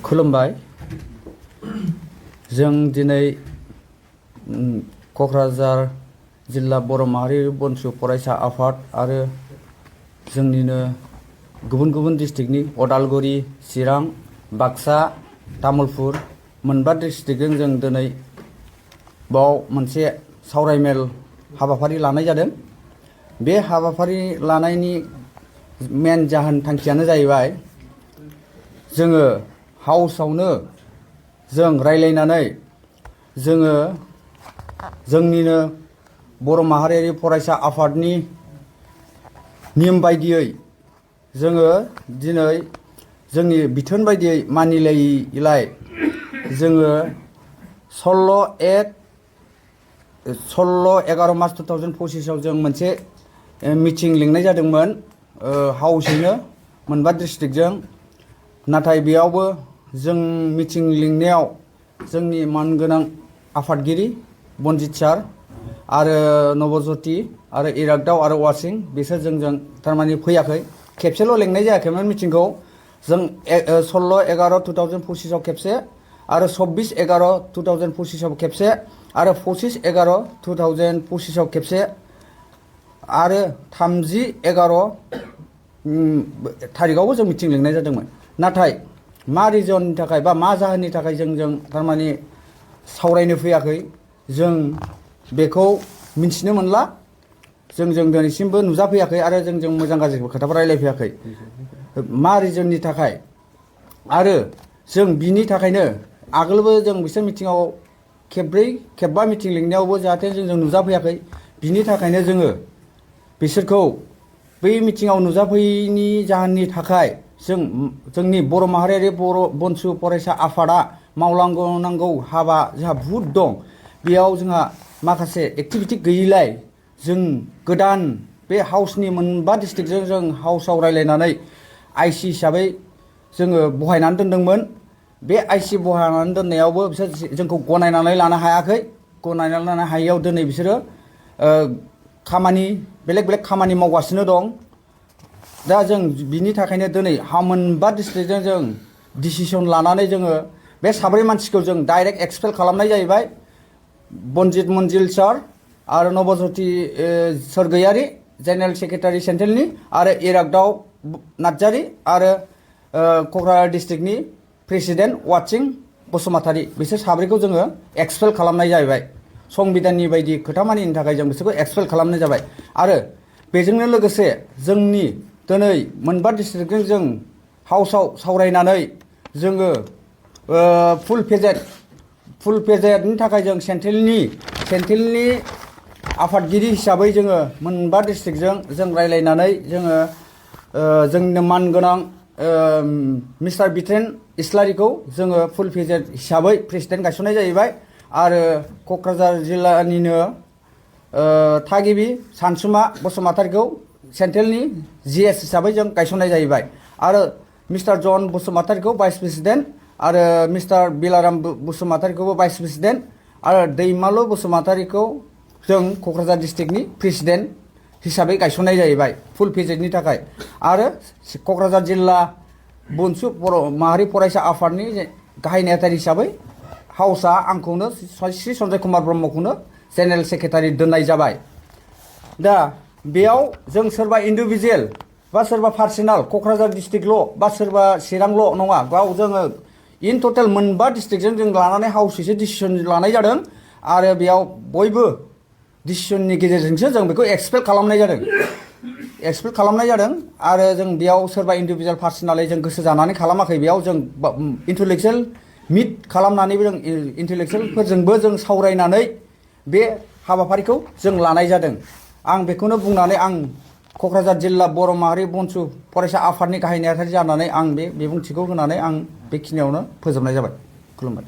खुलुमबाय। जों दिनै क'क्राझार जिल्ला बर' माहारि बंसु फरायसा आफाद आरो जोंनिनो गुबुन गुबुन डिस्ट्रिक्टनि उदालगुरि, चिरां, बाक्सा, तामुलपुर मोनबा डिस्ट्रिक्टजों जों दिनै बाव मोनसे सावरायमेल हाबाफारि लानाय जादों। बे हाबाफारि लानायनि मेन जाहोन थांखियानो जाहैबाय जोङो हाउसआवनो जों रायलायनानै जोङो जोंनिनो बर' माहारियारि फरायसा आफादनि नियम बायदियै जोङो दिनै जोंनि बिथोन बायदियै मानिलायैलाय जोङो 16/11 मार्च 2025 जों मोनसे मिटिं लिंनाय जादोंमोन हाउसैनो मोनबा डिस्ट्रिक्टजों। नाथाय बेयावबो जों मिटिं लिंनायाव जोंनि मानगोनां आफादगिरि बनजित सार आरो नबज्योति आरो इरागदाव आरो वासिं बिसोर जोंजों थारमाने फैयाखै। खेबसेल' लिंनाय जायाखैमोन मिटिंखौ। जों 16/11/2025 खेबसे आरो 26/11/2025 खेबसे आरो 25/11/2025 खेबसे आरो 30/11 थारिखआवबो जों मिटिं लिंनाय जादोंमोन। नाथाय मा रिजननि थाखाय बा मा जाहोननि थाखाय जों थारमाने सावरायनो फैयाखै जों बेखौ मिन्थिनो मोनला। जों दिनैसिमबो नुजाफैयाखै आरो जों मोजां गाज्रि खोथाफोर रायलायफैयाखै मा रिजननि थाखाय। आरो जों बिनि थाखायनो आगोलबो जों बिसोर मिटिङाव खेबब्रै खेबबा मिटिं लिंनायावबो जाहाथे जों नुजाफैयाखै। बिनि थाखायनो जोङो बिसोरखौ बै मिटिङाव नुजाफैयैनि जाहोननि थाखाय जोंनि बर' माहारियारि बर' बंसु फरायसा आफादा मावलांनांगौ हाबा जोंहा बहुद दं। बेयाव जोंहा माखासे एक्टिभिटी गैयैलाय जों गोदान बे हाउसनि मोनबा डिस्ट्रिक्टजों जों हाउसआव रायलायनानै आईसी हिसाबै जोङो बहायनानै दोनदोंमोन। बे आईसी बहायनानै दोननायावबो बिसोर जोंखौ गनायनानै लानो हायाखै। गनायनानै लानो हायैयाव दिनै बिसोरो खामानि बेलेग खामानि मावगासिनो दं। दा जों बिनि थाखायनो दिनै मोनबा डिस्ट्रिक्टजों जों डिसिसन लानानै जोङो बे साब्रै मानसिखौ जों डाइरेक्ट एक्सपेल खालामनाय जाहैबाय। बनजित मन्जिल सार आरो नबज्योति सरगयारि जेनेरेल सेक्रेटारि सेन्ट्रेलनि आरो इरागदाव नार्जारि आरो क'क्राझार डिस्ट्रिक्टनि प्रेसिडेन्ट वासिं बसुमतारी बिसोर साब्रैखौ जोङो एक्सपेल खालामनाय जाहैबाय। संबिधाननि बायदि खोथा मानिनि थाखाय जों बिसोरखौ एक्सपेल खालामनाय जाबाय। आरो बेजोंनो लोगोसे जोंनि दिनै मोनबा डिस्ट्रिक्टजों जों हाउसआव सावरायनानै जोङो फुल पेजेटनि थाखाय जों सेन्ट्रेलनि आफादगिरि हिसाबै जोङो मोनबा डिस्ट्रिक्टजों जों रायलायनानै जोङो जोंनो मानगोनां मिस्टार बिथेन इस्लारिखौ जोङो फुल पेजेट हिसाबै प्रेसिडेन्ट गायसननाय जाहैबाय। आरो क'क्राझार जिल्लानिनो थागिबि सानसुमा बसुमतारीखौ सेन्ट्रेलनि जीएस हिसाबै जों गायसननाय जाहैबाय। आरो मिस्टार जन बसुमतारीखौ भाइस प्रेसिडेन्ट आरो मिस्टार बिलाराम बसुमतारीखौबो भाइस प्रेसिडेन्ट आरो दैमालु बसुमतारीखौ जों क'क्राझार डिस्ट्रिक्टनि प्रेसिडेन्ट हिसाबै गायसननाय जाहैबाय फुल पेजेटनि थाखाय। आरो क'क्राझार जिल्ला बंसु बर' माहारि फरायसा आफादनि गाहाय नेहाथारि हिसाबै हाउसआ आंखौनो श्री सन्जय कुमार ब्रह्मखौनो जेनेरेल सेक्रेटारि दोननाय जाबाय। दा बेयाव जों सोरबा इन्डिभिजुवेल बा सोरबा पार्सनेल क'क्राझार डिस्ट्रिक्टल' बा सोरबा चिरांल' नङा। गाव जोङो इन टटेल मोनबा डिस्ट्रिक्टजों जों लानानै हाउसैसो डिसिसन लानाय जादों। आरो बेयाव बयबो डिसिसननि गेजेरजोंसो जों बेखौ एक्सपेल खालामनाय जादों। आरो जों बेयाव सोरबा इन्डिभिजुवेल पार्सनेलै जों गोसो जानानै खालामाखै। बेयाव जों इन्टेलेक्सुयेल मिट खालामनानैबो जों इन्टेलेक्सुयेलफोरजोंबो जों सावरायनानै बे हाबाफारिखौ जों लानाय जादों। आं बेखौनो बुंनानै आं क'क्राझार जिल्ला बर' माहारि बंसु फरायसा आफादनि गाहाय नेहाथारि जानानै आं बे बिबुंथिखौ होनानै आं बेखिनियावनो फोजोबनाय जाबाय। खुलुमबाय।